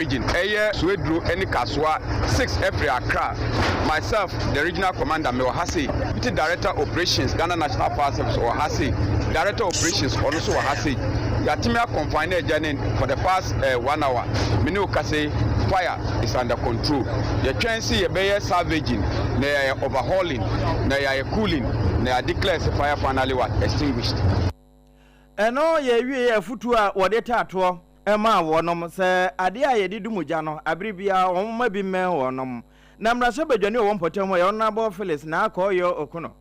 Region ɛyɛ Swedru ne Kasoa, 6 ɛfiri Accra. Myself, the regional commander, mewɔ ha sei. Deputy Director Operations, Ghana National Fire Service wɔ ha sei. Director Operations ɔno nso wɔ ha sei. Yɛatumi akɔnfine agya ne for the past one hour. Me ne wo kasa yi, fire is under control. Yɛtwɛn sɛ yɛbɛyɛ salvaging na yɛayɛ overhauling na yɛayɛ cooling na yɛ declare sɛ fire finally was extinguished. Ɛno yɛ wie afutuo a wɔde taatoɔ maa wɔnom sɛ adeɛ a yɛde dum gya no, abere biara wɔn mma bi mmɛn wɔnom. Na mmarahyɛbadwani a ɔwɔ mpɔtam hɔ yɛ Honourable Phyllis Naa Koryoo Okono.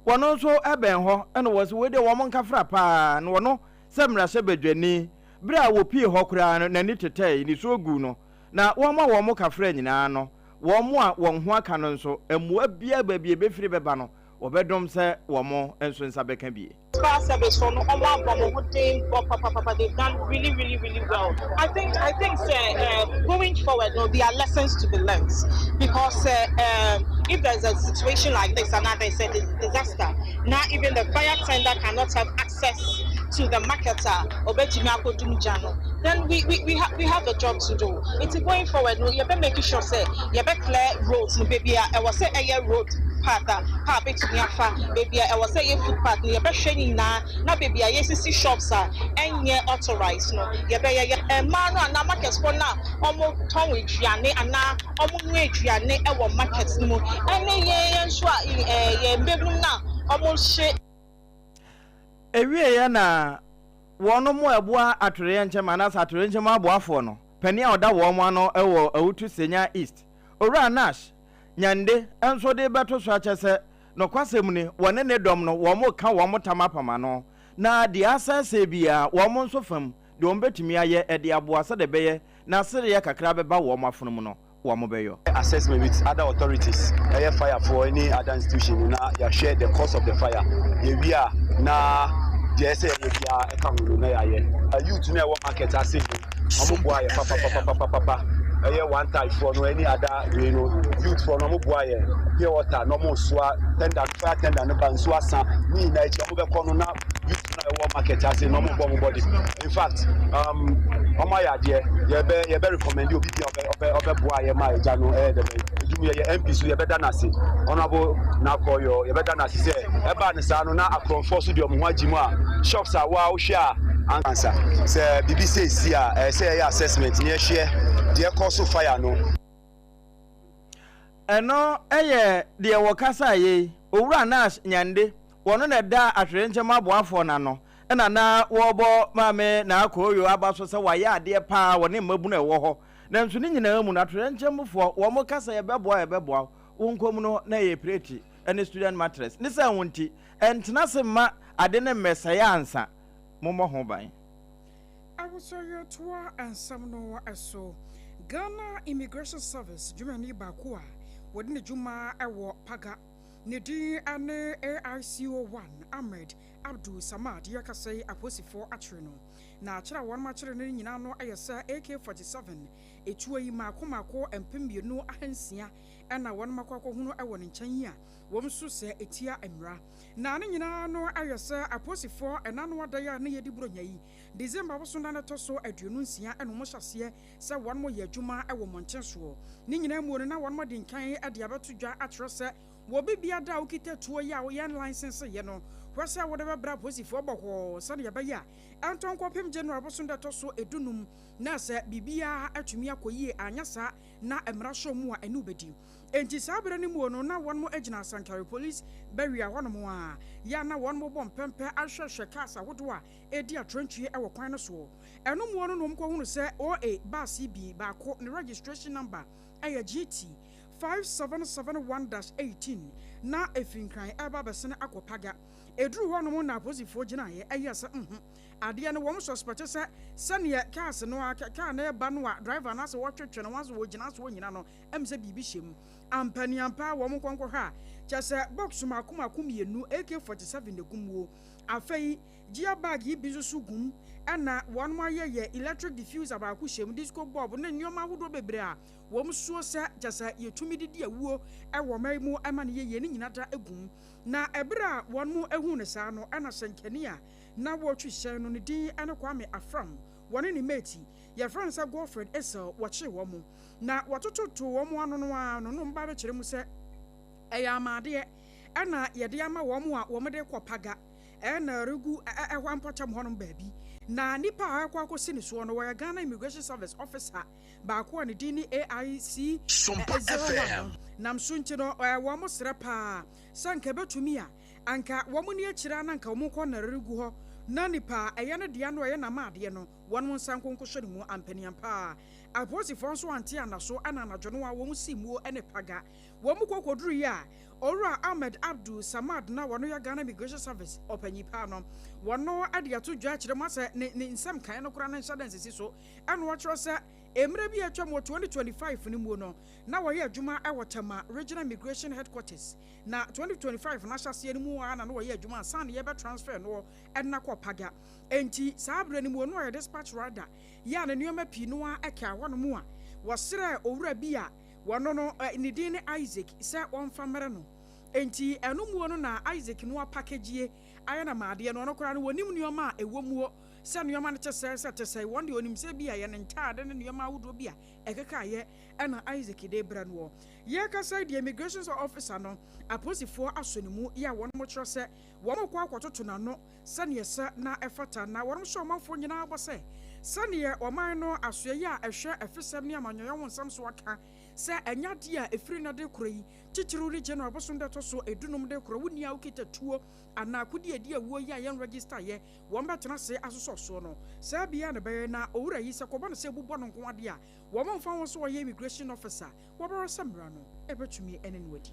Wɔno nso bɛn hɔ na wɔse wei deɛ wɔn nkafra paa na wɔno sɛ mmarahyɛbadwani berɛ a wɔpie hɔ koraa no n'ani tetɛe, nisuo guu no. Na wɔn a wɔn kafra nyinaa no, wɔn a wɔn ho aka no nso mmoa biara baabi a ɛbɛfiri bɛba no wɔbɛdom sɛ wɔn nso nsa bɛka bie. Fire service foɔ no, ɔmo abɔ ɔmo ho den bɔ papapapa. They've done really, really, really well. I think sɛ going forward no, there are lessons to be learnt because if there's a situation like this and now there's a disaster now, even the fire tender cannot have access to the market a obetumi akɔdum gya no, then we have a job to do. Nti going forward no, yɛbɛ make sure sɛ yɛbɛ clear roads no, baabi a ɛwɔ sɛ ɛyɛ road path a car bɛtumi afa, baabi a ɛwɔ sɛ ɛyɛ footpath no, yɛbɛhwɛ ne nyinaa, na baabi a yɛsisi shops a ɛnyɛ authorized no, yɛbɛyɛ yɛ mmaa no anaa market foɔ no a wɔn tɔn aduane anaa wɔn nua aduane ɛwɔ market no mu, ɛne yɛn nso a yɛn mbɛnum no a wɔn hyɛ. Ewieɛ na wɔn mo ɛboa atoyerɛnkyɛm anaasɛ atoyerɛnkyɛm aboafoɔ no panin a ɔda wɔn ano wɔ Awutu Senya East, Owura Nash Nyande, nso de bɛto so akyɛ sɛ nokwasɛm ni, wɔne ne dɔm no wɔn ka wɔn tam apam ano na deɛ asɛesɛe biara wɔn nso fam deɛ wɔn bɛtumi ayɛ ɛde aboa sɛdeɛ ɛbɛyɛ na sereɛ kakra bɛba wɔn afono mu no, wɔn bɛyɔ. Assessment with other authorities, ɛyɛ fire foɔ ne other institution, na yɛahwɛ the cause of the fire. Yɛwie a, na deɛ ɛsɛ yɛyɛ biara ɛka ho no na yɛayɛ. Youth no a ɛwɔ market ase no, ɔmo boa yɛ papapapapapa. Ɛyɛ one type foɔ no ɛne other wei no, youth foɔ no, ɔmo boa yɛ pure water na ɔmo soa tender, fire tender no ba nsuo asa ne nyinaa akyi, ɔmo bɛkɔ no na youth no a ɛwɔ market ase na ɔmo bɔ ɔmo body. In fact, ɔmo ayɛ adeɛ. Yɛbɛ recommend obi bi a ɔbɛ ɔbɛ boa yɛ ma ɛgya no ɛyɛ dɛbɛ edum. Yɛyɛ MP so, yɛbɛda n'ase, Honourable Nakɔyɔ, yɛbɛda n'ase sɛ ɛbaa ne saa no na akorɔmfoɔ so deɛ ɔmo ho agye mu a shops a waa wohwɛ a ansa sɛ biribi sɛ esi a, ɛyɛ sɛ yɛyɛ assessment ne yɛhwɛ deɛ ɛkɔ so fire no. Ɛno yɛ deɛ wɔkasa yei, Owura Nash Nyande, wɔno na ɛda ahwerɛnkyɛm aboafoɔ n'ano, ɛna na wɔrebɔ Maame Naakooyo aba so sɛ wayɛ adeɛ paa wɔ ne mmabunu a ɛwɔ hɔ. Nanso ne nyinaa mu no, atoyerɛnkyɛmfoɔ wɔn kasa yɛbɛboa, yɛbɛboa wo nkɔm no na ɛyɛ preti ne student mattress ne sɛ ho nti ɛntena se mma ade ne mmɛsɛe ansa mommɔ ho ban. Awosɔre nsɛm no so, Ghana Immigration Service dwumani baako a wɔde ne dwuma wɔ Paga, ne din ne AICO 1 Ahmed Abdul Samad, yɛkasa yi apolisifoɔ akyere no, na akyerɛ a wɔn akyere no nyinaa no yɛ sɛ AK-47 etuo yi maako maako 2600 ɛna wɔn akɔ akɔhunu wɔ ne nkyɛn yi a wɔn nso sɛ etia mmara. Na ne nyinaa no ayɛ sɛ apolisifoɔ ɛna no adan a ne yɛdi buronya yi December boso da no ɛtɔ so 26 ɛna wɔn hyɛ aseɛ sɛ wɔn mo yɛ adwuma wɔ mmɔnten soɔ. Ne nyinaa mu no, na wɔn mo de nkan de abɛto dwa akyerɛ sɛ wɔbi bia da a wokita tuo yi a wɔyɛ license yɛ no hwɛ sɛ wɔde bɛbrɛ apolisifoɔ bɔkɔɔ sɛdeɛ ɛbɛyɛ a ɛntɔn kɔpem January boso da ɛtɔ so 15 na sɛ biribiara atumi akɔ yie. Anyɛ saa na mmara hyɛ mu a ɛne wobɛdi. Enti saa berɛ no mu no, na wɔn mo gyina Sankare Police bɛwia hɔnom a yɛ na wɔn mo bɔ mpɛmpɛ ahwɛhwɛ cars ahodoɔ a ɛdi atorɔntwie wɔ kwan no soɔ. Ɛno mu no na wɔn kɔhunu sɛ OA bus bi baako ne registration number ɛyɛ GT 5771-18 na ɛfiri Nkran ɛreba abɛsene akɔ Paga. Ɛduru hɔnom na apolisifoɔ gyinaeɛ ɛyɛ sɛ adeɛ no wɔn suspect sɛ sɛneɛ cars no a car no ɛba no a driver no asɛ wɔtwetwe no wɔn asɛ wɔgyina so wɔnyina no sɛ biribi hyɛ mu ampaniampa. Wɔn nkɔnkɔhwɛ a, kyɛ sɛ box mako mako mmienu AK-47 na egu mu. Afei gear bag yi bi nso so gum, ɛna wɔn ayɛ yɛ electric diffuser baako hyɛ mu, disco bulb ne nneɛma ahodoɔ bebree a wɔn suo sɛ kyɛ sɛ yɛtumi didi awuo ɛwɔ ɔman mu ɛma no yɛyie ne nyinaa da egum. Na ɛberɛ a wɔn mo ehu ne saa no, ɛna hyɛnkani a na wɔretwi hyɛn no ne din ɛne Kwame Afram. Wɔne ne mate yɛfrɛ no sɛ Godfred Essel wɔkyee wɔn na wɔtototoo wɔn ano no ara no na wɔba bɛkyerɛ mu sɛ ɛyɛ amadeɛ ɛna yɛde ama wɔn a wɔde kɔ Paga ɛna regu ɛhɔ mpɔtam hɔnom baabi. Na nipa a ɛkɔ akɔsi ne soɔ no, wɔyɛ Ghana Immigration Service officer baako a ne din ne AIC 01 no. Nam so nti no, wɔn srɛ paa sɛ nka ɛbɛtumi a anka wɔn ni akyire na nka wɔn kɔ na regu hɔ na nipa a ɛyɛ no dea no, ɛyɛ n'amaadeɛ no, wɔn nsa nkonko hyɛ ne mu ampaniampa. Apolisifoɔ nso ante ana so ɛna anadwo no a wɔn si muo ne Paga wɔn mu kɔ kɔduru yi a Owura Ahmed Abdul Samad na wɔn yɛ Ghana Immigration Service ɔpanyin paa no, wɔn de ato dwa akyerɛ mu asɛ ne nsɛm kan no koraa ne nhyɛ da nsisi so. Ɛna wɔkyerɛ sɛ mmerɛ bi a atwam wɔ 2025 no mu no, na wɔyɛ adwuma wɔ Tema Regional Immigration Headquarters, na 2025 no ahyɛseɛ no mu a na wɔyɛ adwuma ansa na yɛbɛ transfer no ɛna kɔ Paga. Enti saa berɛ no mu no, ɔyɛ dispatch rider yɛ a ne nneɛma pii no a ɛka hɔnom a wɔsrɛ owura bi a wɔno no ne din ne Isaac sɛ wɔmfa mmerɛ no. Enti ɛno muo no na Isaac no apackage ayɛ na maadeɛ no, ɔno koraa no wɔnim nneɛma a ɛwɔ muo sɛ nneɛma no te sɛ wɔn deɛ onim sɛ bi a yɛ ne ntaade ne nneɛma ahodoɔ bi a ɛkeka yɛ ɛna Isaac de brɛ no. Yɛkasa deɛ, immigration officer no, apolisifoɔ asɔ ne mu yɛ a wɔn kyerɛ sɛ wɔn kɔ akɔtoto n'ano sɛneɛ sɛ na ɛfata. Na wɔn nso ɔmanfoɔ nyinaa bɔ sɛ sɛneɛ ɔman no asoɛyɛ a ɛhwɛ ɛfisɛm ne amanyɔyɛ ho nsɛm so aka sɛ ɛnya adeɛ a ɛfiri no de korɔ yi titiriw ne January bosom de ɛtɔ so 15 de korɔ, wonni a wokita tuo anaa akodi adi awuo yi a yɛn register yɛ wɔn bɛtena ase asosɔ soɔ no saa bia na bɛyɛ. Na owura yi sɛ kɔbɔ no sɛ ebubɔ no nko adeɛ a wɔn mfa wɔn so wɔyɛ immigration officer, wɔbɛrɛ sɛ mmara no ɛbɛtumi ɛne no adie.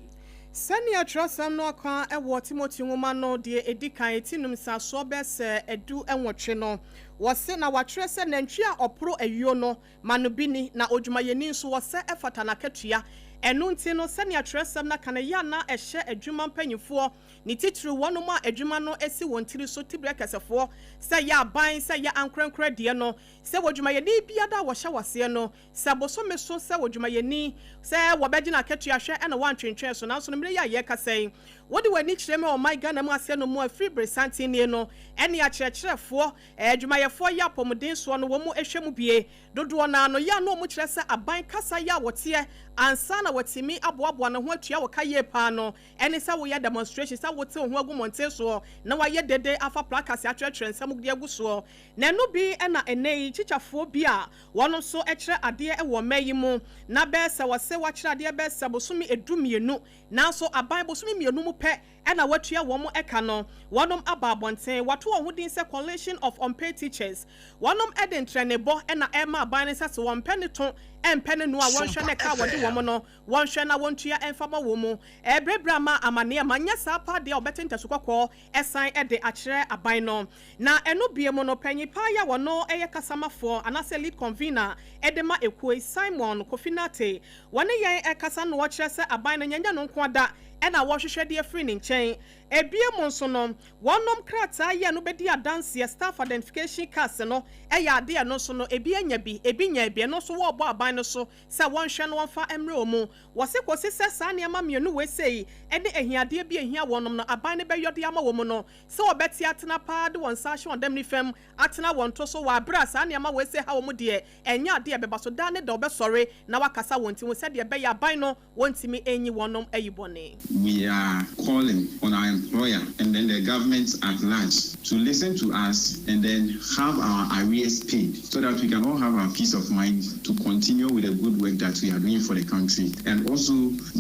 Sɛnea twerɛsɛm no aka ɛwɔ Timothy nwoma no deɛ ɛdi kan eti 5 nsasoɔ bɛɛ sɛ 18 no, wɔse na watwerɛ sɛ nantwi a ɔporo ayuo no ma no bi ni, na odwumayɛni nso wɔsɛ ɛfata n'akatua. Ɛno nti no, sɛnea twerɛsɛm no aka no yɛ na ɛhyɛ adwuma mpanyinfoɔ ne titiri wɔnom a adwuma no esi wɔn tiri so tibire kɛsɛfoɔ, sɛ yɛ aban, sɛ yɛ ankorankora deɛ no, sɛ wɔdwumayɛni biara a wɔhyɛ waseɛ no, sɛ bosome so sɛ wɔdwumayɛni sɛ wɔbɛgyina akatua hwɛ ɛna wɔantwentwɛn so. Nanso no mmerɛ yi a yɛrekasa yi, wode w'ani kyerɛ mu ɔman Ghana mu aseɛ no mu afiri bere santen nie no, ɛne akyerɛkyerɛfoɔ, adwumayɛfoɔ yɛ apɔmuden soɔ no, wɔn mu hwɛ mu bie dodoɔ naa no yɛ a na wɔn kyerɛ sɛ aban kasa yɛ a wɔteɛ ansa na wɔtumi aboaboa ne ho atua wɔ ka yie paa no, ɛne sɛ woyɛ demonstration, sɛ wote wo ho agu mmɔnten soɔ na wayɛ dede afa placards atwerɛtwerɛ nsɛm de agu soɔ. Na ɛno bi ɛna ɛnɛ yi kyikyafoɔ bi a wɔn nso kyerɛ adeɛ wɔ mmaa yi mu na bɛɛ sɛ wɔsɛ wɔakyerɛ adeɛ bɛɛ sɛ bosome 12, nanso aban bosome 2 mu pɛ ɛna watua wɔn ɛka no, wɔnom aba abɔnten wato wɔn ho din sɛ Coalition of Unpaid Teachers. Wɔnom ɛde ntrɛnebɔ ɛna ɛma aban no sɛ wɔn mpɛ ne to ɛmpɛ ne no a, wɔnhwɛ ne ka wɔde wɔn no, wɔnhwɛ na wɔntua ɛmfa ma wɔn mu ɛbrɛbrɛ ama amanneɛ ma nyɛ saa pa deɛ ɔbɛte ntɛso kɔkɔɔ ɛsan ɛde akyerɛ aban no. Na ɛno bie mu no, panyin paa yɛ wɔn ɛyɛ kasamafoɔ anaasɛ lead convener ɛde ma ekuo Simon Kofi Nate, wɔne yɛn ɛkasa no, wɔkyerɛ sɛ aban no nyɛnyɛ no nko ada ɛna wɔhwehwɛ deɛ firi ne nkyɛn. Ebie mu nso no, wɔnom krataa yɛ no bɛdi adanseɛ, staff identification cards no, ɛyɛ adeɛ no nso no ebi anya bi, ebi nya ebi. Ɛno nso wɔrebɔ aban no so sɛ wɔnhwɛ no wɔmfa mmerɛ wɔ mu. Wɔse kɔsi sɛ saa nneɛma mmienu wei sei ɛne ahiadeɛ bi ehia wɔnom no, aban no bɛyɔ de ama wɔn mu no, sɛ wɔbɛte atena paa de wɔn nsa ahyɛ wɔn dɛm nifa atena wɔn to so wɔ abere a saa nneɛma wei sei ha wɔn deɛ, ɛnyɛ adeɛ bɛba so daa ne da wɔbɛsɔre na wakasa wɔn ti ho sɛdeɛ ɛbɛyɛ aban no wɔntumi enyi wɔnom ayi bɔne. We are calling on our employer and then the government at large to listen to us and then have our arrears paid so that we can all have our peace of mind to continue with the good work that we are doing for the country. And also,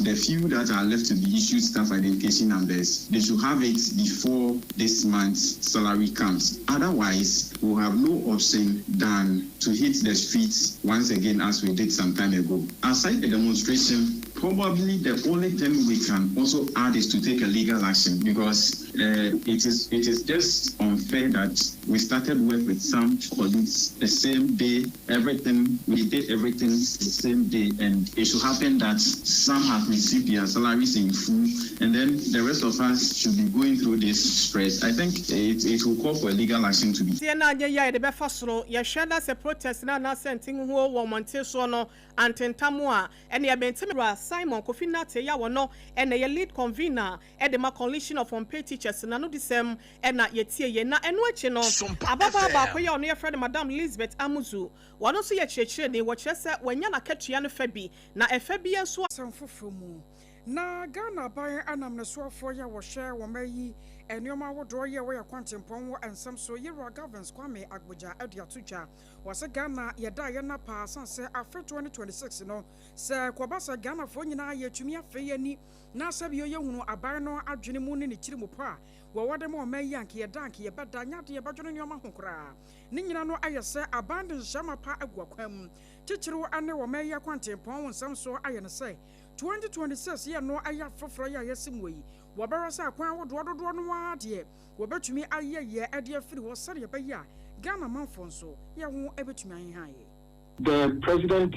the few that are left to be issued staff identification numbers, they should have it before this month's salary comes. Otherwise, we'll have no option than to hit the streets once again as we did some time ago. Aside the demonstration, probably the only thing we can also add is to take a legal action because it is just unfair that we started work with some colleagues the same day, everything we did, everything the same day, and it should happen that some have received their salaries in full, and then the rest of us should be going through this stress. I think it will call for a legal action to be Tie na anyɛ yi a yɛde bɛfa soro yɛhwɛ na sɛ protest na anaasɛ ntenhuo wɔ mmɔnten soɔ no antentam a, ɛne ɛbɛntimi. Simon Kofi Nartey a wɔno ɛna ɛyɛ lead convener ɛde ma Coalition of Unpaid Teachers na no disɛm ɛna yɛtie yɛ. Na ɛno akyi no, ababaa baako yɛ ɔno yɛfrɛ no Madam Elizabeth Amuzu, wɔno nso yɛ kyerɛkyerɛni, wɔkyerɛ sɛ wɔanya n'akatua no fa bi na ɛfa bi nso Asɛm foforɔ mu, na Ghana aban anam ne soafoɔ yi a wɔhwɛ wɔn ayi nneɛma ahodoɔ yi a ɛwɔ yɛn kwantempɔn ho nsɛm so, Yewura Governs Kwame Agbodza de ato dwa. Wɔse Ghana yɛda yɛn nna paa sane sɛ afe 2026 no, sɛ ɛkɔba sɛ Ghanafoɔ nyinaa yɛtumi afe yɛn ani na sɛbio yɛhunu aban no adwene mu ne ne tiri mu pɔ a wɔwɔ de ma ɔman yi a, anka yɛda anka yɛbɛda, nyɛ adeɛ yɛbɛdwene nneɛma ho koraa. Ne nyina no ayɛ sɛ aban de nhyehyɛe mapa agu akwan mu, titiriw ne ɔman yi akwantempɔn ho nsɛm so ayɛ no sɛ 2026 yɛ no ayɛ afe foforɔ yi a yɛasi mu yi, wɔbɛhwɛ sɛ akwan ahodoɔ dodoɔ no ara deɛ wɔbɛtumi ayɛ yɛ de afiri hɔ sɛdeɛ ɛbɛyɛ a Ghana manfoɔ nso yɛ ho bɛtumi aheha yɛ. The president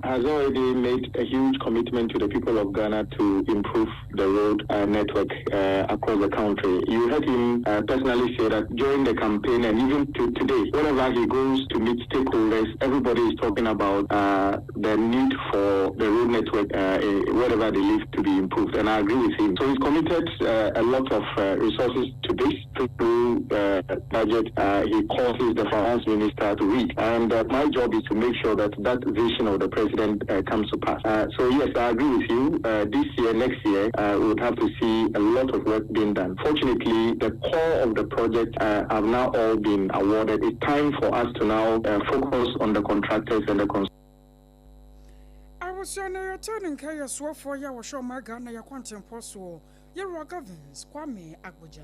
has already made a huge commitment to the people of Ghana to improve the road network across the country. You heard him personally say that during the campaign and even to today, whenever he goes to meet stakeholders, everybody is talking about the need for the road network wherever they live to be improved. And I agree with him. So he's committed a lot of resources to this through budget. He causes the finance minister to read. And my job is to make sure that that vision of the president comes to pass. So yes, I agree with you. This year, next year, we would have to see a lot of work being done. Fortunately, the core of the project have now all been awarded. It's time for us to now focus on the contractors and the cons- Abusua no yɛtee ne nka yɛ soafoɔ yi a wɔhwɛ ɔman Ghana yɛ kwantempɔ soɔ, Yɛwura Governs Kwame Agbodza.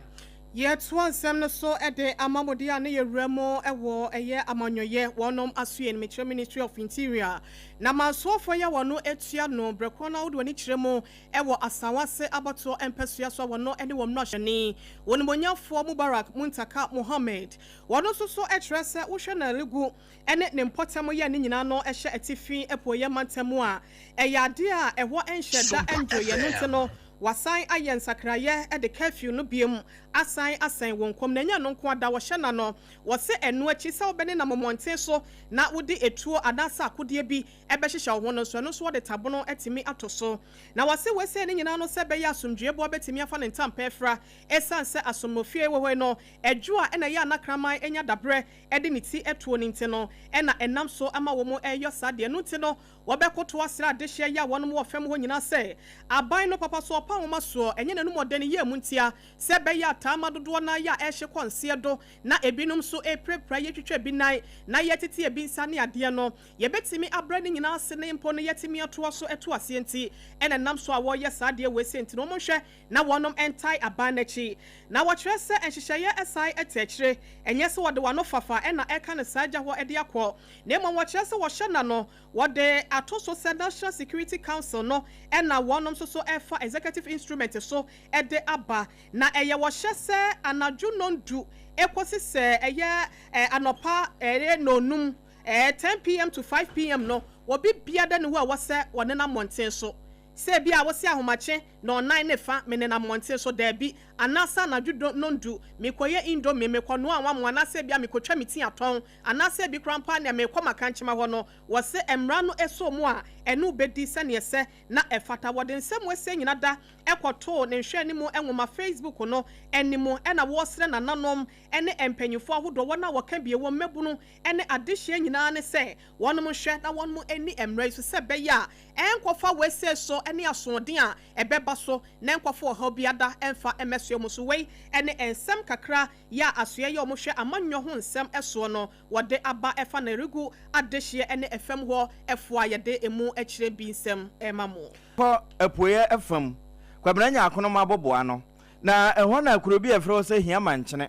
Yɛtoa nsɛm no so de ama mo deɛ a ne yɛwura mu wɔ ɛyɛ amanyɔyɛ wɔnom asoɛ no, mekyerɛ Ministry of Interior, na mansoɔfoɔ yi a wɔno atua no berɛ korɔ no a wode w'ani kyerɛ mu wɔ Asawase abatoɔ mpasua so a wɔno ne wɔn mmarahyɛni Onimonyamfoɔ Mubarak Muntaka Mohammed wɔno nso so kyerɛ sɛ wohwɛ Nalegu ne ne mpɔtam yɛ ne nyinaa no hyɛ atifi apueɛ mantam a ɛyɛ adeɛ a ɛhɔ nhyɛ da ndwoeɛ no nti no Wɔasan ayɛ nsakraeɛ de curfew no biom asan asɛn wɔn kɔm, na ɛnyɛ ɛno nko ara, da wɔhyɛ nna no, wɔse ɛno akyi sɛ wobɛnenam mmɔnten so na wode etuo anaasɛ akodeɛ bi bɛhyehyɛ wo ho no nso, ɛno nso wɔde tabono atumi ato so. Na wɔse wɔasei ne nyinaa no sɛ ɛbɛyɛ a asomdwoeɛ boɔ bɛtumi afa ne ntampɛn afira, ɛsiane sɛ asomofie wɔ hɔ yi no, adwo a ɛna ɛyɛ a na kraman nya daberɛ de ne ti toɔ no nti no na ɛnam so ama wɔn reyɔ saa deɛ, ɛno nti no Wɔbɛkoto asrɛ adehyeɛ yi a wɔnom wɔ fam hɔ nyinaa sɛ, Aban no papa so ɔpa nwoma soɔ, ɛnyɛ n'anum ɔdɛ ne yea mu ntia, sɛ ɛbɛyɛ a taama dodoɔ no ara yɛ a ɛrehye kɔ nseɛ do, na ebinom nso repirapira, yɛtwitwa ebi nan, na yɛtete ebi nsa ne adeɛ no, yɛbɛtumi abrɛ ne nyinaa ase ne mpo no yɛatumi atoa so atu aseɛ nti na ɛnam so a wɔreyɛ saa adeɛ wei sei nti no wɔnhwɛ na wɔnom ntae aban no akyi. Na wɔkyerɛ sɛ nhyehyɛeɛ san te akyire, ɛnyɛ sɛ wɔde wɔn ano fafa na ɛka no saa gya hɔ de akɔ, na mmom wɔkyerɛ sɛ wɔhyɛ nna no wɔde ato so sɛ National Security Council no na wɔnom nso so ɛfa executive instrument so de aba, na ɛyɛ wɔhyɛ sɛ anadwo nnɔndu kɔsi sɛ ɛyɛ anɔpa ɛyɛ nnɔnnum, 10 pm to 5 pm no, obi biara nni hɔ a ɛwɔ sɛ wɔnenam mmɔnten so. Sɛ ebia wose ahomakye nnɔnnan ne fa menenam mmɔnten so, daabi, anaasɛ anadwo nnɔndu mekɔyɛ indomie, mekɔnoa anwamoo, anaasɛ ebia mekɔtwa me ti atɔn, anaasɛ ebi koraa mpo a nea merekɔ m'akankyema hɔ no, wɔse mmara no soo mu a, ɛne wo bɛdi sɛnea ɛsɛ na ɛfata. Wɔde nsɛm asia nyina da kɔtoo ne nhwɛanimu nwoma Facebook no anim na wɔresrɛ nananom ne mpanyimfoɔ ahodoɔ, wɔn a wɔka bie, wɔn mmabunu ne adehyeɛ nyinaa ne sɛ wɔnom nhwɛ na wɔnom nni mmara yi so sɛ ɛbɛyɛ a ɛrenkɔfa wesee so ne asoɔden a ɛbɛba so na ɛnkɔfa ɔhaw biada ɛmfa mmɛsoɛ mo so. Wei ne nsɛm kakra yi a asoɛeɛ a wɔhwɛ amanyɔ ho nsɛm soɔ no wɔde aba ɛfa Narigu adehyeɛ ne ɛfam hɔ foɔ a yɛde emu akyire bi nsɛm rema mo. Kɔ apueeɛ fam, Kwabena Nyaakonom aboboano, na ɛhɔ na kuro bi a yɛfrɛ hɔ sɛ Hiamankyene,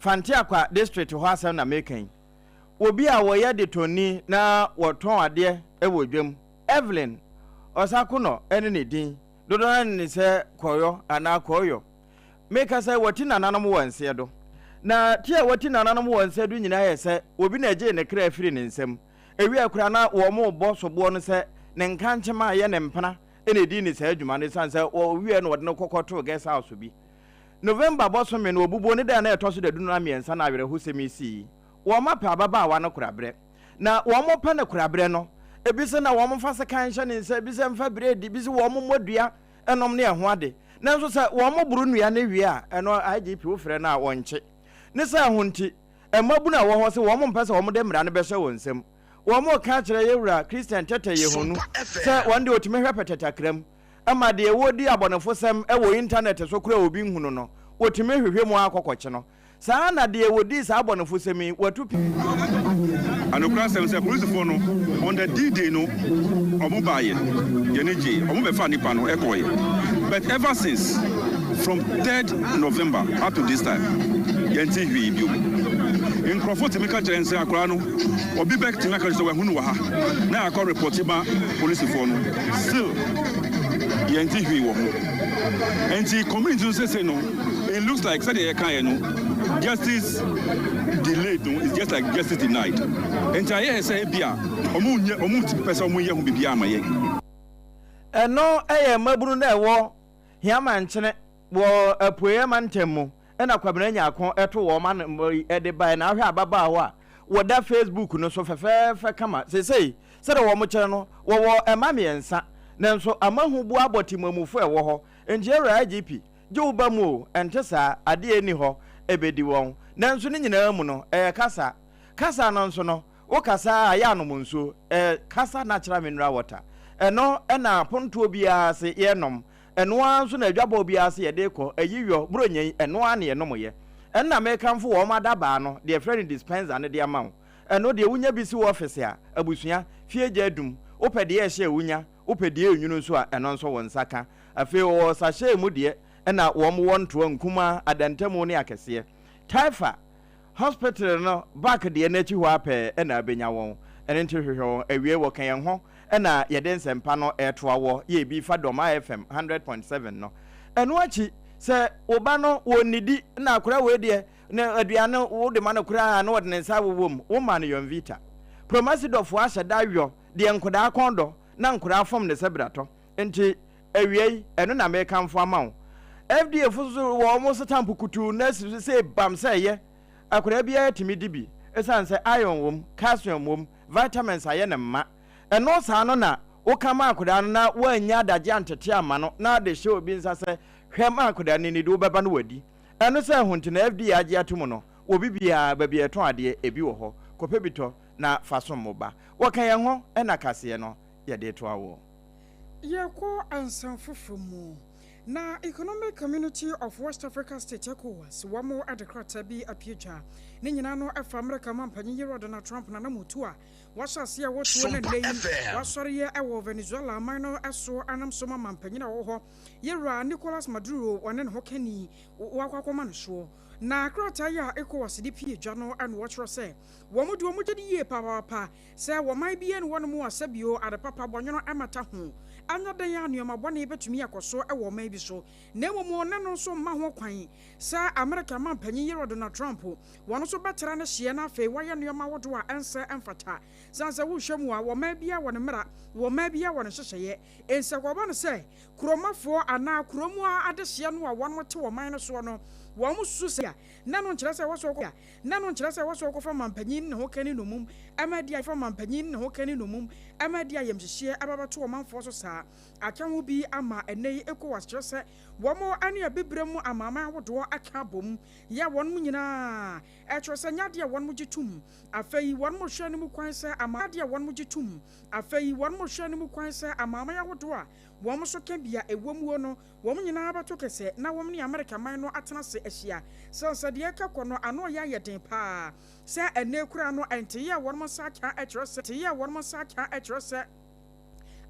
Fanteakwa District hɔ asɛm na mereka yi. Obi a wɔyɛ detɔnni na wɔtɔn adeɛ wɔ dwam, Evelyn Ɔsakonɔ ne ne din, dodoɔ no ara nim no sɛ Kɔyɔ anaa Kɔɔyɔ. Meka sɛ wati nananom wɔ nseɛ do. Na ti a wati nananom wɔ nseɛ do nyinaa yɛ sɛ obi na ɛgyee ne kra firii ne nsam. Ewiaɛ koraa na wɔrebɔ soboɔ no sɛ ne nkankyema a ɛyɛ ne mpena na ɛdii ne saa adwuma no ɛsiane sɛ wɔwieɛ na wɔde no kɔkɔtoo guest house bi. November bɔsome no obubuo ne da a na ɛtɔ so dadu no mmiɛnsa na awerɛhosɛm yi sii. Wɔapɛ ababaawa no koraberɛ. Na wɔrepɛ no koraberɛ no, Ebi se na wɔn mfa sekan nhyɛ ne nsa, ebi sɛ mfa biredi, ebi se wɔn mmɔ dua nom ne ɛho ade. Nanso sɛ wɔn boro nnua no wie a, ɛno IGP wofrɛ no a wɔnkye. Ne saa ho nti, mmabunu a wɔwɔ hɔ se wɔn mpɛ sɛ wɔde mmara no bɛhyɛ wɔn nsam. Wɔreka akyerɛ yɛn wura Christian Tetteh Yehonu sɛ wɔn deɛ wɔtumi hwɛ pɛtɛtakram ma deɛ wɔredi abɔnefosɛm wɔ intanɛt so koraa a obi nhunu no, wɔtumi hwehwɛ mu ara kɔkɔkye no. Saa ara na deɛ wɔdii saa abɔnefosɛm yi, wɔatu pi. Anokorasɛm sɛ polisifoɔ no on the D-day no ɔmo baayɛ yɛne gyee ɔmo bɛfaa nipa no ɛkɔɔyɛ but ever since from third November up to this time yɛnte hwee biom nkorɔfoɔ tumi ka kyerɛ yɛn sɛ akwadaa no obi bɛ tumi aka kyerɛ sɛ wahu no wɔ ha na akɔ repɔte ma polisifoɔ no still yɛnte hwee wɔ ho nti community no sese no it looks like sɛdeɛ yɛkaeɛ no justice delayed no is just like justice denied nti ayɛ sɛ ebi a ɔmo nyɛ ɔmo pɛ sɛ ɔmo yɛ ho biribi ama yɛn. Ɛno yɛ mmabunu no a ɛwɔ Hiamankyene wɔ Apueeɛ mantam mu na Kwabena Nyarko to wɔn ano yi de baeɛ. Na ahwɛ ababaawa a wɔda Facebook no so fɛfɛɛfɛ kama. Seesei sɛdeɛ wɔkyerɛ no, wɔwɔ mma mmiɛnsa, nanso amahuboa abɔ temamufo a ɛwɔ hɔ. Enti Awuraa IGP, gye wo ba mu o, ɛnte saa, adeɛ nni hɔ, ɛbɛdi wɔn. Nanso ne nyinaa mu no, ɛyɛ kasa. Kasa no nso no, wo kasa a, yɛ anom nsuo, ɛyɛ kasa natural mineral water. Ɛno na apontoɔ biara ase yɛnom. Ɛno ara nso na adwabɔ biara ase yɛde rekɔ, ayi yɔ, buronya yi, ɛno ara na yɛnomyɛ. Ɛno na mekamfo wɔn adabaa no, deɛ yɛfrɛ no dispenser no de ama wo. Ɛno deɛ wonya bi si wo ɔfese a, abusua, fie gya adum, wopɛ deɛ ɛhyɛ a wonya, wopɛ deɛ ɛnwunu nso a, ɛno nso wo nsa ka. Afei wɔwɔ sachet mu deɛ, ɛna wɔn wɔ ntoa nkumaa, adantamu ne akɛseɛ. Taifa Hospital no back deɛ no akyi hɔ ara pɛɛ na abɛnya wɔn. Ɛno nti hwehwɛ wɔn. Awiei wɔka yɛn ho na yɛde nsɛmpa no retoa wɔ yɛ bi fa Dɔmaa FM 100.7 no. Ɛno akyi sɛ wo ba no wɔnnidi na akwadaa wei deɛ ne aduane wode ma no koraa na ɔde ne nsa awowɔ mu, woma no Yonvita. Promasidɔfoɔ ahyɛ da yɔ deɛ nkwadaa kɔn dɔ na nkwadaa fom ne sɛ bratɔ. Nti awiei ɛno na mekamfo ama wo. FDA fo nso wɔ wɔn setampo kutuu na asi so sɛ bam sɛ ɛyɛ. Akwadaa biara tumi di bi esiane sɛ iron wom, calcium wom, vitamins ayɛ no mma. Ɛno saa no na woka ma akwadaa no na woannya adagye antete amma no na ade hyɛ obi nsa sɛ hwɛ ma akwadaa no nnidi wobɛba no wadi. Ɛno sɛ ɛho nti na FDA agye atom no wɔ bibiara baabi a yɛtɔn adeɛ ebi wɔ hɔ. Kɔpɛ bi tɔ na fa som wo ba. Wɔka yɛn ho na kaseɛ no yɛde retoa woɔ. Yɛkɔ nsɛm foforɔ mu. Na Economic Community of West Africa States, ECOWAS, wɔn de krataa bi apue dwa. Ne nyinaa no ɛfa Amerika mampanyin Yerua Donald Trump n'anammɔtu a wahyɛ aseɛ a wɔtuo no nnɛ yi wasɔreɛ wɔ Venezuela man no so anam so ma mampanyin a ɔwɔ hɔ Yerua Nicolas Maduro ɔne ne ho kani wakɔ akɔma no soɔ. Na krataa yi a ECOWAS de pue dwa no na wɔkyerɛ sɛ wɔn de wɔn gye di yie papaapa Sɛ wɔ man bi ne hɔnom a sɛbio ade papa bɔnwono mmata ho, anyɛ dɛn a nneɛma bɔne betumi akɔ so wɔ ɔman bi so, na mmom ne no nso mma ho kwan sɛ Amerika manpanyin Yerɔ Donald Trump wɔn nso bɛtra ne hyeɛ na afei wɔayɛ nneɛma ahodoɔ a ɛnsɛ ɛmfata. Sane sɛ wohwɛ mu a, wɔ man biara wɔ ne mmara, wɔ man biara wɔ ne nhyehyɛeɛ. Enti sɛ kɔba no sɛ kuromafoɔ anaa kuro mu adehyeɛ no a wɔn te wɔ man no soɔ no wɔn susu sɛ na ɛno nkyerɛ sɛ ɛwɔ sɛ wɔkɔ Na ɛno nkyerɛ sɛ ɛwɔ sɛ wɔkɔfa mampanyin ne ne ho kani nnommum ma adi fa mampanyin ne ne ho kani nnommum ma adi ayamhyehyeɛ aba abɛto ɔmanfoɔ so saa. Aka ho bi ama ɛnnɛ yi ECOWAS kyerɛ sɛ wɔn ne Abibirem mu amanaman ahodoɔ aka abom yɛ wɔn nyinaa ɛkyerɛ sɛ nyɛ adeɛ a wɔn gye tom. Afei wɔn hwɛ no mu kwan sɛ ama adeɛ a wɔn gye tom. Afei wɔn hwɛ no mu kwan sɛ amanaman ahodoɔ a wɔn nso ka bi a ɛwɔ muo no Wɔn nyinaa bɛto kɛsɛ na wɔn ne Amerika man no atena ase ahyia. Sɛ sɛ deɛ ɛka kɔ no ano reyɛ ayɛ den paa sɛ ɛnnɛ koraa no nteyɛ a wɔn nsa aka kyerɛ sɛ nteyɛ a wɔn nsa aka kyerɛ sɛ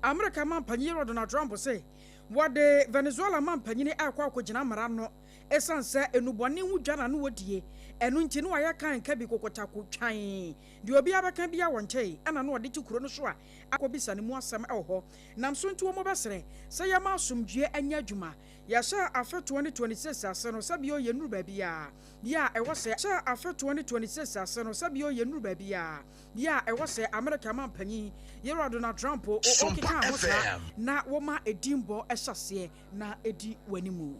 Amerika manpanyin Yerɔ Donald Trump se wɔde Venezuela manpanyini rekɔ akɔgyina mmara ano esiane sɛ nnubɔne ho dwa na ano wɔdie ɛno nti na wɔayɛ kan nka bi kokotako twann deɛ obiara bɛka biara wɔntee ɛna na wɔde te kuro no so a akɔbisa ne mu asɛm wɔ hɔ Nam so nti wɔbɛsrɛ sɛ yɛma asomdwoeɛ nyɛ adwuma. Yɛhyɛɛ afe 2026 ase no, sɛbio yɛnnuru baabiara yɛ a ɛwɔ sɛ. Yɛhyɛɛ afe 2026 ase no, sɛbio yɛnnuru baabiara yɛ a ɛwɔ sɛ Amerika manpanyin Yeroa Donald Trump o ɔkekaa ho saa na wɔma edinbɔ hyɛ aseɛ na ɛdi w'animu.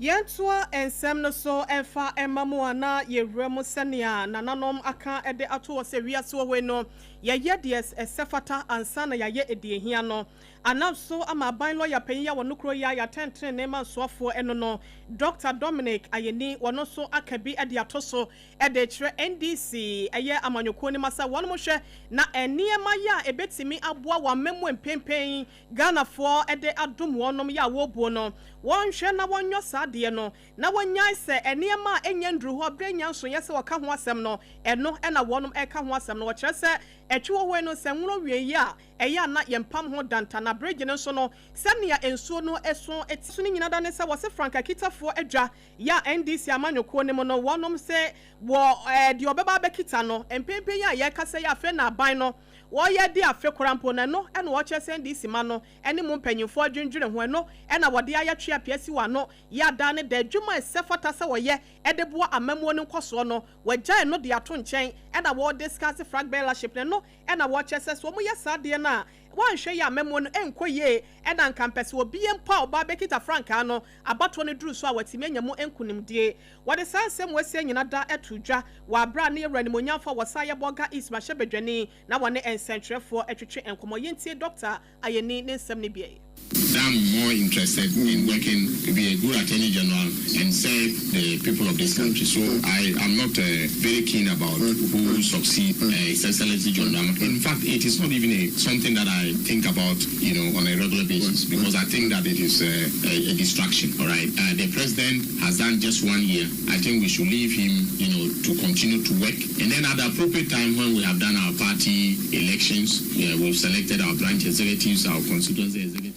Yɛntoa nsɛm no so mfa mma mo a na yɛwura mu sɛnea nananom aka de ato hɔ sɛ wiase wɔ hɔ yi no. Yɛyɛ deɛ ɛsɛ fata ansa na yɛayɛ deɛ ɛhia no. Anam so ama aban lɔya panyin a wɔno kuro yi a yɛatɛntenenee ma nsoafoɔ ɛno no, Dɔkta Dominic Ayeni, wɔno nso aka bi de ato so de rekyerɛ NDC ɛyɛ amanyɔkuo no ma sɛ wɔnom hwɛ na nneɛma yɛ a ɛbɛtumi aboa wɔn amammuo mpempen Ghanafoɔ de adom wɔnom yɛ a wɔrebuo no, wɔnhwɛ na wɔnyɔ saa adeɛ no na wɔnnyae sɛ nneɛma a ɛnnya nnuru hɔ berɛ nnya nsoeɛ sɛ wɔka ho asɛm no, ɛno na wɔnom reka ho asɛm no. Wɔkyerɛ sɛ ɛtwe wɔ hɔ yi no, sɛ nworo wieeɛ a, ɛyɛ a na yɛmpam ho danta, na bregye no nso no, sɛnea nsuo no so te. So ne nyina da ne sɛ wɔse frankakitafoɔ adwa yɛ a NDC amanyɔkuo no mu no, wɔnom se wɔ deɛ ɔbɛba abɛkita no, mpenpen yi a yɛrekasa yi afei na aban no wɔreyɛ de afe koraa mpo no, ɛno na wɔkyerɛ sɛ NDC ma no ne mu mpanyinfoɔ adwendwene ho, ɛno na wɔde ayɛ twe apea si wɔn ano yɛ a daa ne da adwuma a ɛsɛ fata sɛ wɔyɛ de boa amammuo no nkɔsoɔ no, wɔagyae ɛno de ato nkyɛn na wɔrediscuss flag bearership no, ɛno na wɔkyerɛ sɛ sɛ wɔyɛ saa adeɛ no a, wɔanhwɛ yie a amammuo no nkɔ yie na anka mpɛ sɛ obiara mpo a ɔba abɛkita frankaa no abatoɔ no duru so a watumi anya mu nkunimdie. Wɔde saa nsɛm wɔasie nyina da too dwa wɔ aberɛ a ne yɛwura animuonyamfoɔ a wɔsan yɛ Bolga East mmarahyɛbadwani na wɔne nsɛntwerɛfoɔ twetwe nkɔmmɔ. Yɛntie Dɔkta Ayeni ne nsɛm no bi. I'm more interested in working to be a good attorney general and serve the people of this country. So I am not uh, very keen about who succeed uh, His Excellency John Drama. In fact, it is not even a, something that I think about, you know, on a regular basis because I think that it is a, a, a distraction. All right, uh, the president has done just one year. I think we should leave him, you know, to continue to work. And then at the appropriate time when we have done our party elections, yeah, we've selected our branch executives, our constituency executives.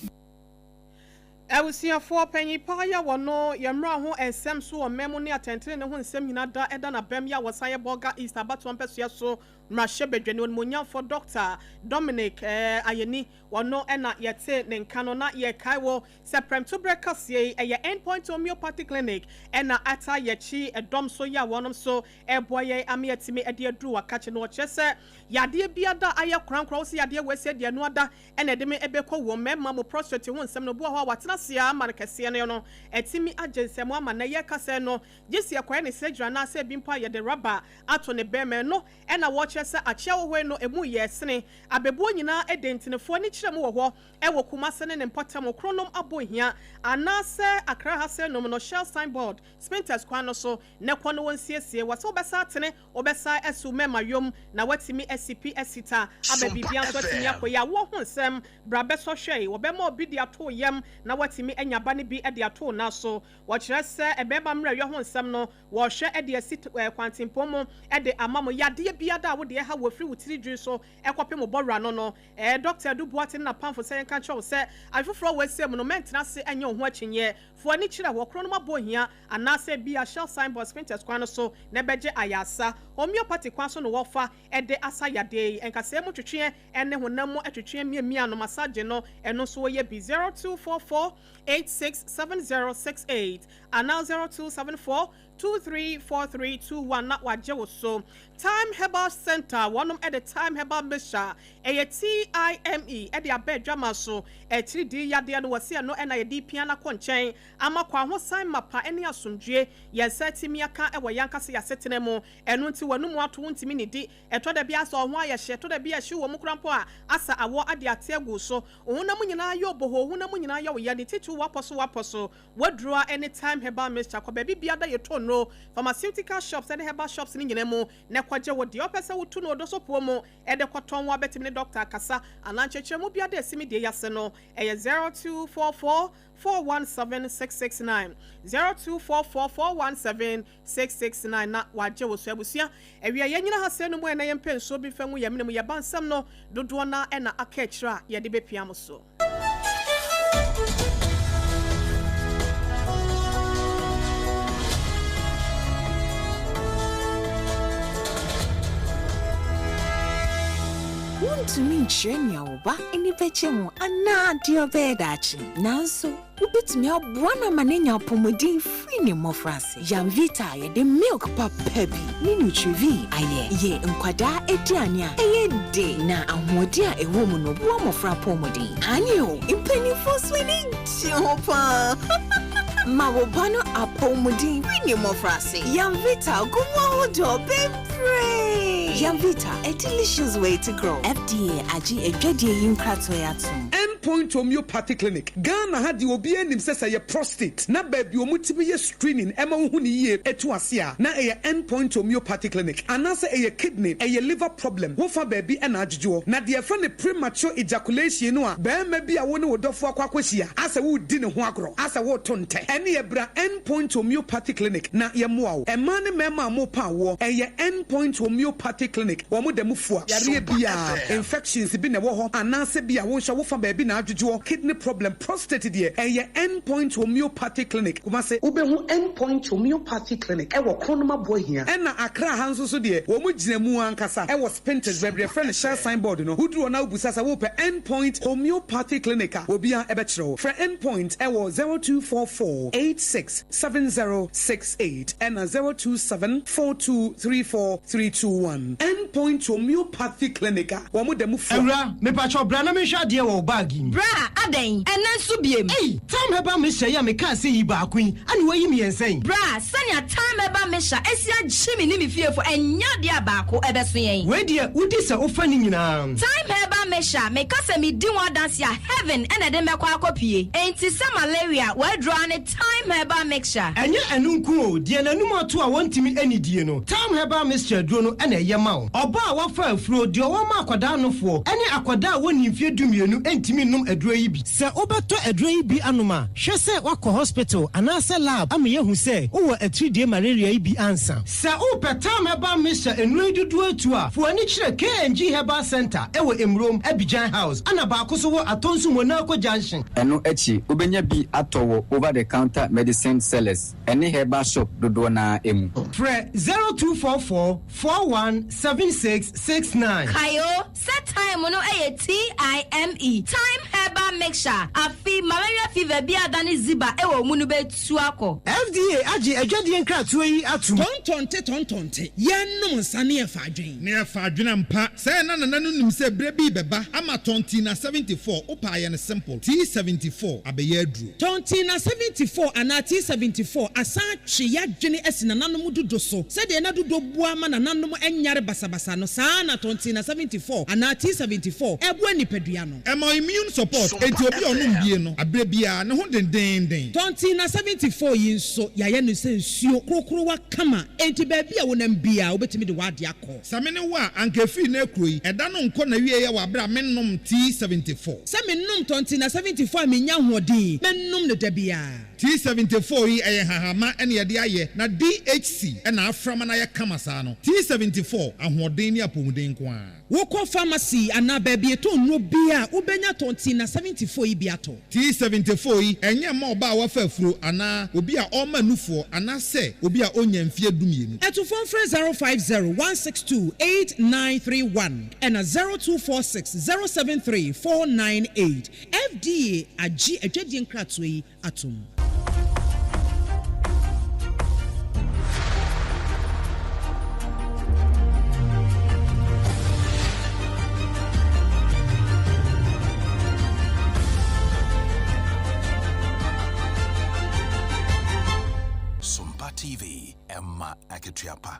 Abusuafoɔ panyin paa yi a wɔno yɛ mmra ho nsɛm so wɔ mma mu ne atɛntrenee ho nsɛm nyina da ɛda n'abam yi a wɔsan yɛ Bolga East abatoɔ mpɛsoɛ so mmarahyɛbadwani onimuonyamfoɔ Dɔkta Dominic Ayeni wɔno na yɛte ne nka no na yɛkae wo sɛ prɛmtoberɛ kaseɛ yi ɛyɛ End Point Homeopathy Clinic ɛna ata yɛkyi ɛdɔm so yi a wɔnom so ɛreboa yɛn ama yɛatumi de aduru wakakye no wɔkyerɛ sɛ yadeɛ biada ayɛ korankora wo sɛ yadeɛ wei sɛ deɛ ɛno ada ɛna ɛde me ɛbɛkɔ wuo mmarima mo prostate ho nsɛm no obi wɔ hɔ a watena ase ara ama no kɛseɛ no no atumi agye nsɛm ama nnɛ yɛreka sɛ no gye sɛ yɛkɔyɛ ne surgery anaasɛ ebi mpo a yɛde rubber ato ne bɛrima ɛno ɛna wɔkyerɛ sɛ akyea wɔ hɔ yi no ɛmu yɛ sene abɛbuo nyinaa ɛde ntenefoɔ ani kyerɛ mu wɔ hɔ ɛwɔ Kumase ne ne mpɔtam kronom abɔ hia anaasɛ Accra ha sɛ nom no Shell signboard Spintex kwan no so na kɔ no wɔnsiesie wɔ sɛ wobɛsa atene Wobɛsan asiw mɛma yom na woatumi asi pi asi ta aba Sompa biribiara nso atumi FM. akɔ yie. Awoɔ ho nsɛm, bra bɛsɔ hwɛ yi, wɔbɛma obi de ato wo yam na woatumi anya ba no bi de ato wo nan so. Wɔkyerɛ sɛ mmarima mmerɛwyɛ ho nsɛm no, wɔrehwɛ de asi kwantempɔn mu de ama mo. Yadeɛ biara a wode ɛha wo ɛfiri wo tiri dwiri so kɔpem wo bɔwerɛ ano no, Dɔkta Adu Boateng ne n'apamfo sɛ yɛnka nkyerɛ wo sɛ afe foforɔ a wɔasia mu no, mɛntena ase nyɛ wo ho akyinnyeɛ. Fa w'ani kyerɛ wɔ korɔnom abɔ hia anaasɛ ebia Shell signboard Spintex kwan no so na ɛbɛgye ayarsa. Homeopathy kwan so na wɔfa de asa yadeɛ yi. Nkasɛɛ mu twetweɛ ne honam mu twetweɛ miamia no, massaging no, ɛno nso wɔyɛ bi. 0244 867068 anaa 0274 234321 na wagye wo so. Thyme Herbal Centre, wɔnom de Thyme Herbal Mixture, ɛyɛ TIME, de aba adwama so. Atiridii yadeɛ no, wɔse ɛno na yɛde repia no akɔ nkyɛn ama kwahosan mapa ne asomdwie yɛn nsa atumi aka wɔ yɛn ankasa yɛn asetena mu. Ɛno nti w'anomu ato, wontumi nnidi. Ɛtɔ da bi a sɛ wo ho ayɛ hye, ɛtɔ da bi a ɛhyew wɔ mu koraa mpo a, asa awɔ ade ate agu wo so. Wo honam nyinaa yɛ obohoo, wo honam nyinaa yɛ wo ya, ne titiriw w'apɔ so w'apɔ so. W'aduro a ɛne Thyme Herbal Mixture kɔ baabi biara da yɛtɔ nnuro, pharmaceutical shops ne herbal shops no nyinaa mu na kɔgye wo deɛ. Wopɛ sɛ wotu no odosopoɔ mu de kɔtɔn wo a, bɛtumi ne dɔkta akasa anaa nkyerɛkyerɛmu biara da ɛsi me deɛ yi ase no, ɛyɛ 0244 417 669, 0244 417 669 na wagye wo so. Abusua, awia yɛnyina ha sɛɛ no mu ɛ na yɛmpɛ nsuo bi mfa ngu yɛn mene mu, yɛba nsɛm no dodoɔ no ara na aka akyire a yɛde bɛpia mo so. Wuntumi nkyerɛ nea wo ba ani bɛgye ho anaa deɛ ɔbɛyɛ daakye. Nanso, wubetumi aboa no ama no anya apɔwmuden firi ne mmofraase. Yamvita a yɛde milk papa bi ne Nutrivie ayɛ yɛ nkwadaa aduane a ɛyɛ de na ahoɔden a ɛwɔ mu no boa mmofra apɔwmuden. Aane o, mpanyimfo nso ani gye ho paa! Ma wo ba no apɔwmuden firi ne mmɔfraase. Yamvita gu mu ahodoɔ bebree. Yamvita, a delicious way to grow. FDA agye adwadie yi nkratoɔ yi atom. End Point Homeopathy Clinic, Ghana ha deɛ obiara nim sɛ sɛ ɛyɛ prostate na baabi a wɔtumi yɛ screening ɛma wohu no yie ɛtu ase a na ɛyɛ End Point Homeopathy Clinic anaasɛ ɛyɛ kidney, ɛyɛ liver problem wofa baabi ɛna adwodwoɔ. Na deɛ yɛfrɛ no premature ejaculation no a barima bi a wo ne wo dɔfoɔ akɔ akɔhyia asɛ woredi ne ho agorɔ asɛ woreto ntɛ ɛneɛ bra End Point Homeopathy Clinic na yɛmmoa wo. Mmaa ne mmarima a morepa awoɔ ɛyɛ End Point Homeopathy Clinic wɔn da mu fua yareɛ biara, infections bi na ɛwɔ hɔ anaasɛ bi a wo nso wofa baabi na adwodwoɔ, kidney problem, prostate deɛ ɛyɛ End Point Homeopathy Clinic, Kumasi. Wobɛhu End Point Homeopathy Clinic wɔ Kronum Aboahia. Ɛna Accra ha nso so deɛ wɔn gyina mu ankasa wɔ Spintex baabi a yɛfrɛ no Shell sign board no. Woduru hɔ na wobisa sɛ wopɛ End Point Homeopathy Clinic a, obiara bɛkyerɛ wo. Frɛ End Point wɔ 0244 86 7068 ɛna 027 4234 321. End Point Homeopathy Clinic a wɔn da mu fua. Awura, mepakyɛw bra na menhwɛ adeɛ wɔ wo bag yi mu. Bra, adɛn? Ɛnnɛ nso biem? Ei, Thyme Herbal Mixture yi a mekaa sɛ yi baako yi, ɛna woayi mmiɛnsa yi? Bra, sɛnea Thyme Herbal Mixture asi agye me ne me fiefo, ɛnyɛ adeɛ a baako ɛbɛso yɛn. Wei deɛ, wodi sɛ wofa ne nyinaa. Thyme Herbal Mixture, meka sɛ medi ho adanse a, heaven na ɛde mɛkɔ akɔpue. Enti sɛ malaria, w'aduro ara ne Thyme Herbal Mixture. Ɛnyɛ ɛno nko o, deɛ n'anum ato a wɔntumi nnidie no, Thyme Herbal Mixture aduro no na ɛyɛ ma wo. Ɔbaa a wafa afuro, deɛ ɔwɔ ma akwadaa nofoɔ, ne akwadaa a wɔnnii mfeɛ dumienu ntumi nnom aduro yi bi. Sɛ wobɛtɔ aduro yi bi anom a, hwɛ sɛ woakɔ hospital anaasɛ lab ama yɛahu sɛ wowɔ atiridie malaria yi bi ansa. Sɛ wopɛ Thyme Herbal Mixture nnuro yi dodoɔ atu a, fa w'ani kyerɛ KNG Herbal Centre wɔ Emurom, Abidjan House, ɛna baako nso wɔ Atonsu Monaco Junction. Ɛno akyi, wobɛnya bi atɔ wɔ over-the-counter medicine sellers ne herbal shop dodoɔ no ara mu. Frɛ 0244 41 76 69. Kae o, sɛ thyme no yɛ TIME, Thyme Herbal Mixture, afe malaria fever bi a adane ziba wɔ wo mu no bɛtu akɔ. FDA agye adwadie nkratoɔ yi atom. Tɔntɔnte tɔntɔnte, yɛnnom nsa ne yɛfa adwen. Ne yɛfa adwen ampa. Sɛɛ na Nana no nim sɛ berɛ bi rebɛba ama Tɔntina 74, wopɛ a yɛ no simple, T74 abɛyɛ aduro. Tɔntina 74 anaa T74 asan atwe y'adwene asi nananom dudo so. Sɛdeɛ na dudo boa ma nananom nyare basabasa no, saa ara na Tɔntina 74 anaa T74 boa nipadua no. Ɛma immune support, enti obi a ɔnom bie no, aberɛ biara, ne ho dendeenden. Tɔntina 74 yi nso, yɛayɛ no sɛ nsuo korokorowa kama, enti baabi a wonam biara, wobɛtumi de w'adeɛ akɔ. Sɛ me ne wo a, anka ɛfiri nnɛ rekuro yi, ɛda no nkɔ n'awieɛ wɔ aberɛ a mennom T74. Sɛ menom Tɔntina 74 a mennya ahoɔden, mɛnom no da biara. T74 yi ɛyɛ nhahamma na yɛde ayɛ na DHC na afra ma no ayɛ kama saa no. T74, ahoɔden ne apɔmuden nko ara. Wokɔ pharmacy anaa baabi yɛtɔn nnuro biara a, wobɛnya Tɔntina 74 yi bi atɔ. T74 yi, ɛnyɛ mma ɔbaa a wafa afuro anaa obi a ɔrema nufoɔ anaasɛ obi a ɔnnya mfeɛ dumienu. Atufoɔ mfrɛ 050 162 8931 ɛna 0246 073 498. FDA agye adwadie nkratoɔ yi atom. Sompa TV, ɛma akatua pa.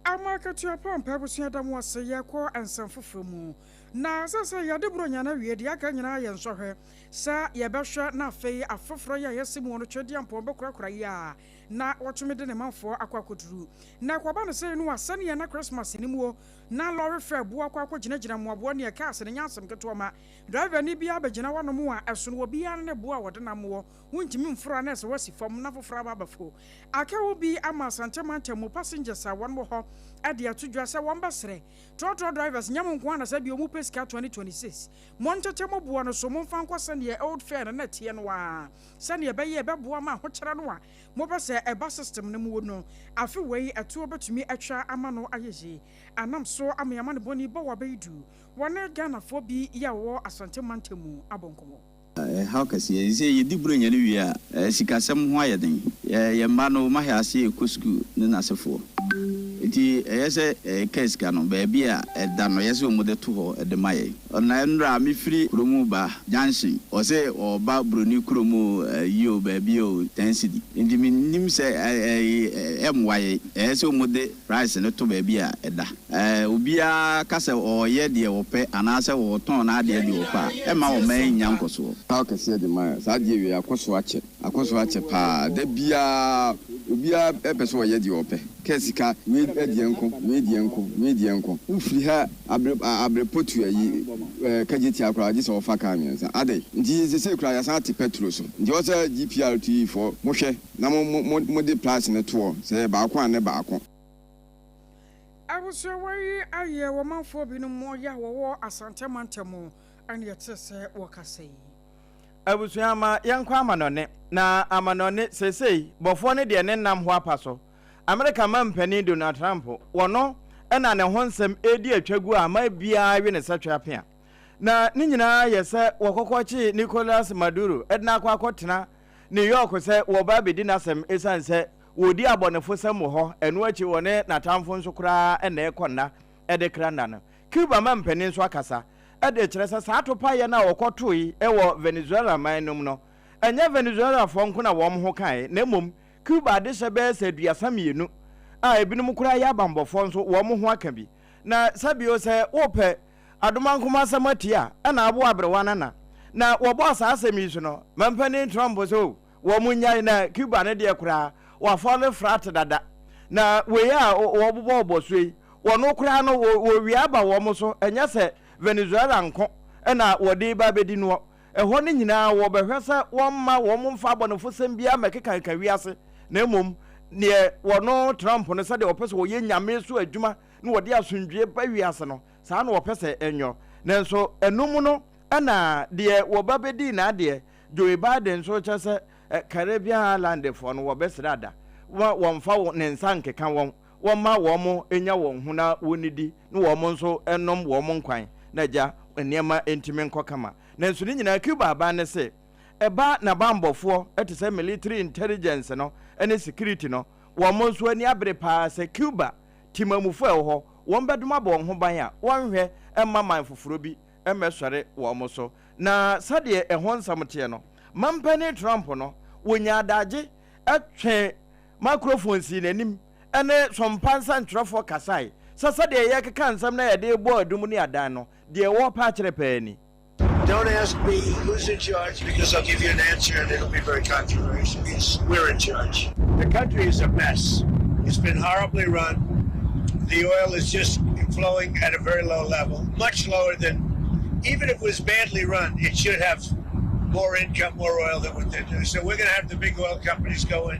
Ama akatua pa ampa abusua da mo ase yɛkɔ nsɛm foforɔ mu na sɛ sɛ yɛde buronya no awie deɛ aka nyinaa yɛ nsɔhwɛ Sɛ yɛbɛhwɛ na afei afoforɔ yi a yɛasi mu no Twedeampɔn bɛkorakora yi a na wɔtumi de ne manfoɔ akɔ akɔduru. Na ɛkɔba no sei no a, sɛdeɛ na Christmas no muo na lɔre fɛ boɔ akɔ akɔgyinagyina mmoaboa neɛ cars no nyɛ asɛm ketewa ma driver-ni biara bɛgyina hɔnom a ɛsono obiara ne ne boɔ a wɔde nam wɔ wontumi mforo a na ɛsɛ wɔasi fam na foforɔ aba abɛforo aka wo bi ama Asante mantam mu passengers a wɔn wɔ hɔ de ato dwa sɛ wɔn bɛsrɛ trɔtrɔ drivers nyɛ mo nko ara na sɛ bio mopɛ sika 2026 Monkyekye mo boɔ no so, momfa nkɔ sɛdeɛ old fare no na ɛteɛ no ara, sɛdeɛ ɛbɛyɛ ɛbɛboa ma ahokyerɛ no a mopɛ sɛ ɛba system no mu no, afe wei ɛtoɔ bɛtumi atwa ama no ayɛ yie. Anam so ama yɛn amanebɔni Bɔwɔ Abeidu, wɔne Ghanafoɔ bi yi a wɔwɔ Asante mantam mu abɔ nkɔmmɔ. Ɛhaw kɛseɛ. Seesei yɛdi Buronya no wie a, sikasɛm ho ayɛ den. Yɛn mma no, wɔahwɛ aseɛ rekɔ sukuu ne n'asefoɔ. Nti ɛyɛ sɛ kaa sika no baabi a ɛda no ɛyɛ sɛ wɔde to hɔ de ma yɛn. Na nnora mefiri kurom ba junction ɔse ɔɔba broni kurom o ayi o baabi o ten cedi nti mennim sɛ ɛmmoa yɛn. Ɛyɛ sɛ wɔde price no to baabi a ɛda. Obiara ka sɛ ɔɔyɛ deɛ ɔpɛ anaasɛ ɔɔtɔn n'adeɛ deɛ ɔpɛ a, ɛmma ɔman nnya nkɔsoɔ. Haw kɛseɛ de ma yɛn. Saa adeɛ wei akɔ so akyɛ. Akɔ so akyɛ paa. Da biara obiara pɛ sɛ ɔyɛ deɛ ɔpɛ. Kɛ sika, wei deɛ nko, wei deɛ nko, wei deɛ nko. Wofiri ha abre abre potu ayi Kagyetia koraa gye sɛ wɔfa kaa mmiɛnsa. Adɛn nti sesei koraa yɛasan ate pɛtro so. Nti ɛwɔ sɛ GPRTU foɔ mohwɛ na mo mo mode price no toɔ sɛ ɛyɛ baako a ne baako. Abusuawa yi ayɛ wɔmanfoɔ binom yɛ a wɔwɔ Asante mantam ɛne ɛte sɛ wɔkasa yi. Abusua ma yɛnkɔ amanɔne. Na amanɔne, seesei, bɔfoɔ no deɛ ne nnam hɔ apa so. Amerika mampanin Donald Trump, wɔno na ne ho nsɛm redi atwa gu a aman biara we ne sɛtwɛ apea. Na ne nyinaa yɛ sɛ wɔkɔkɔ kyee Nicolas Maduro de no akɔ akɔtena New York sɛ wɔreba abɛdi n'asɛm ɛsiane sɛ wɔredi abɔnefosɛm wɔ hɔ, ɛno akyi wɔne n'atamfo nso koraa na ɛrekɔ nna de kra nna no. Cuba mampanin nso akasa de rekyerɛ sɛ saa atopaeɛ no a wɔkɔtoe wɔ Venezuela man no mu no, ɛnyɛ Venezuelafoɔ nko na wɔn ho kae, na mmom Cuba adehyɛ bɛyɛ sɛ 32 a ebinom koraa yɛ abanbɔfoɔ nso wɔn ho aka bi. Na sɛ bio sɛ wopɛ adomankoma asɛm atie a, ɛna aboa aberewa no ana. Na wɔbɔɔ saa asɛm yi so no, Mampanin Trump sɛ oh, wɔn nnyae na Cuba no deɛ koraa wɔafɔle frat dada. Na wei a wɔbobɔ bɔsoɔ yi, wɔn koraa no wɔwia aba wɔn so, ɛnyɛ sɛ Venezuela nko na wɔde reba abɛdi noɔ. Ɛhɔ no nyinaa wɔbɛhwɛ sɛ wɔmma wɔn mfa abɔnefosɛm biara mmɛkekakeka wiase, na mmom deɛ wɔno Trump no sɛdeɛ ɔpɛ sɛ ɔyɛ nyame so adwuma na wɔde asomdwoeɛ ba wiase no, saa na wɔpɛ sɛ ɛnyɔ. Nanso ɛno mu no na deɛ wɔba bɛdii n'adeɛ, Joe Biden nso kyerɛ sɛ Caribbean Island foɔ no wɔbɛsrɛ ada ma wɔmfa ne nsa nkeka wɔn. wɔmma wɔn nya wɔn ho na wɔnnidi na wɔn nso nnom wɔn nkwan na agya nneɛma ntumi nkɔ kama. Nanso ne nyinaa Cuba aban no se ɛba n'abanbɔfoɔ te sɛ military intelligence no ne security no wɔn nso ani abere paa sɛ Cuba temammufoɔ a ɛwɔ hɔ wɔn bɛdom abɔ wɔn ho ban a wɔnhwɛ mma man foforɔ bi mmɛsɔre wɔn so. Na sɛdeɛ ɛho nsɛm teɛ no, Mampanin Trump no wɔnya adagye twee microphone sii n'anim ne Sompa nsɛntwerɛfoɔ kasae sɛ sɛdeɛ yɛrekeka nsɛm na yɛde rebɔ adum ne adan no, deɛ wɔrepɛ akyerɛ paa ni. Don't ask me who's in charge because I'll give you an answer and it'll be very controversial. Yes, we're in charge. The country is a mess. It's been horribly run. The oil is just flowing at a very low level, much lower than, even if it was badly run, it should have more income, more oil than what they're doing. So we're going to have the big oil companies go in,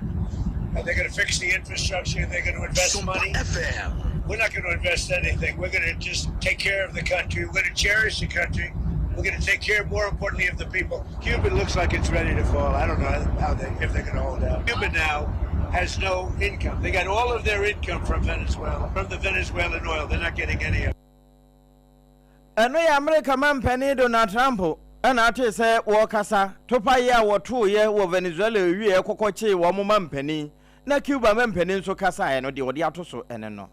and they're going to fix the infrastructure, they're going to invest money. FM. We're not going to invest anything. We're going to just take care of the country. We're going to cherish the country. We're going to take care, more importantly, of the people. Cuba looks like it's ready to fall. I don't know how they, if they're going to hold out. Cuba now has no income. They got all of their income from Venezuela, from the Venezuelan oil. They're not getting any of it. Ɛno yɛ Amerika manpanin Donald Trump na atee sɛ wɔrekasa topaeɛ a wɔtooeɛ wɔ Venezuela awieɛ kɔkɔ kyee wɔn mampanin na Cuba mampanin nso kasaeɛ no deɛ ɔde ato so ne no.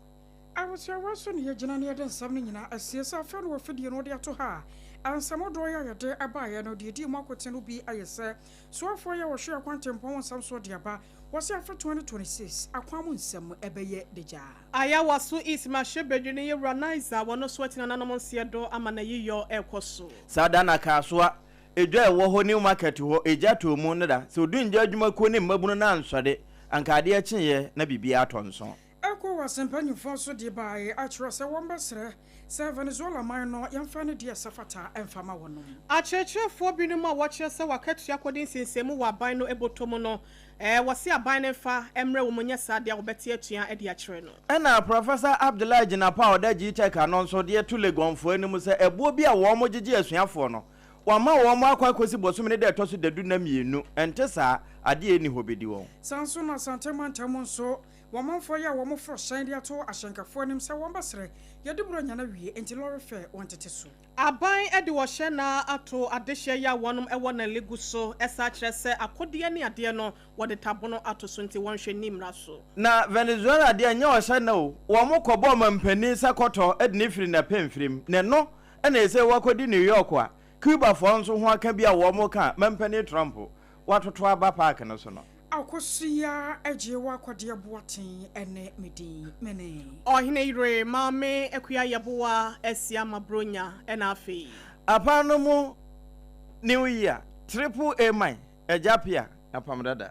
Abusuawa so na yɛgyina na yɛde nsɛm no nyinaa asie. Sɛ afei na wɔ fidie no wode ato ha a, nsɛm hodoɔ yi a yɛde baeɛ no, deɛ ɛdii mu akoten no bi ayɛ sɛ, Soafoɔ yi a wɔhwɛ akwantempɔn ho nsɛm soɔ de aba, wɔse afe 2026 akwan mu nsɛm bɛyɛ dagyaa. Ayawaso East Mmarahyɛbadwani Yewura Naiza wɔ no so ati nananom nseɛ do ama n'ayiyɔ rekɔ so. Saa da na Kasoa edwa a ɛwɔ hɔ New Market hɔ egya tɔɔ mu no da. Sɛ Odungya adwumakuo ne mmabunu no ansɔre, anka adeɛ kyeeɛ na biribiara atɔ nso. ECOWAS mpanyimfoɔ nso de bae akyerɛ sɛ wɔbɛsrɛ sɛ Venezuela man no yɛmfa ne deɛ ɛsɛ fata mfa ma wɔnom. Akyerɛkyerɛfoɔ binom a wɔkyerɛ sɛ wɔakatua kɔdi nsensɛnmu wɔ aban no bɔtɔ mu no, wɔse aban no mfa mmrɛ wɔn nyɛ saa deɛ a wɔbɛte atua de akyerɛ no. Ɛna Professor Abdullahi Jinapor a ɔda GTEC ano nso de ato Legonfoɔ anim sɛ ɛboɔ bi a wɔgyegye asuafoɔ no, wɔama wɔn akɔ akɔsi bosome no da ɛtɔ so dadu nna mmienu, ɛnte saa, adeɛ a ɛnni hɔ bɛdi wɔn. Saa nso na Asante mantam nso. Wɔn manfoɔ yi a wɔn foro hyɛn de ato ahyɛnkafoɔ anim sɛ wɔn bɛsrɛ yɛde Buronya no awie enti lɔre fɛ wɔn tete so. Aban de ɔhyɛ na ato adehyeɛ yi a wɔnom wɔ Nalegu so, ɛsaa kyerɛ sɛ akodeɛ ne adeɛ no wɔde tabono ato so nti wɔnhwɛ nni mmara so. Na Venezuela deɛ ɛnyɛ ɔhyɛ nna o, wɔn kɔ bɔɔ mampanin sɛ kɔtɔ de no firi n'apɛnfirim, na ɛno na ɛsɛ wakɔdi New York a Cuba foɔ nso ho aka bi a wɔn ka a mampanin Trump watoto aba park no so no. Akosua Agyewa Kɔdeɛ Boateng ne me din. Me ne. Ɔhene yere Maame Akua Yeboah Asiama Bronya ɛna afei. Apan no mu New Year, Triple A man, Agya Pia, Apam Dada.